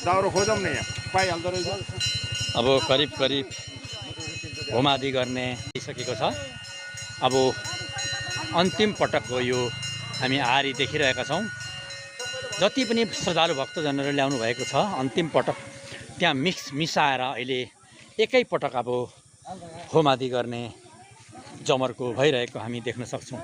दाउरो खोजौँ न यहाँ पाइहाल्दो रहेछ। अब करिब करिब होमादि गर्ने भइसकेको छ। अब अन्तिम पटकको यो हामी आहारी देखिरहेका छौँ। जति पनि श्रद्धालु भक्तजनहरू ल्याउनु भएको छ अन्तिम पटक त्यहाँ मिसाएर अहिले एकै पटक अब होमादि गर्ने जमर्को भइरहेको हामी देख्न सक्छौँ।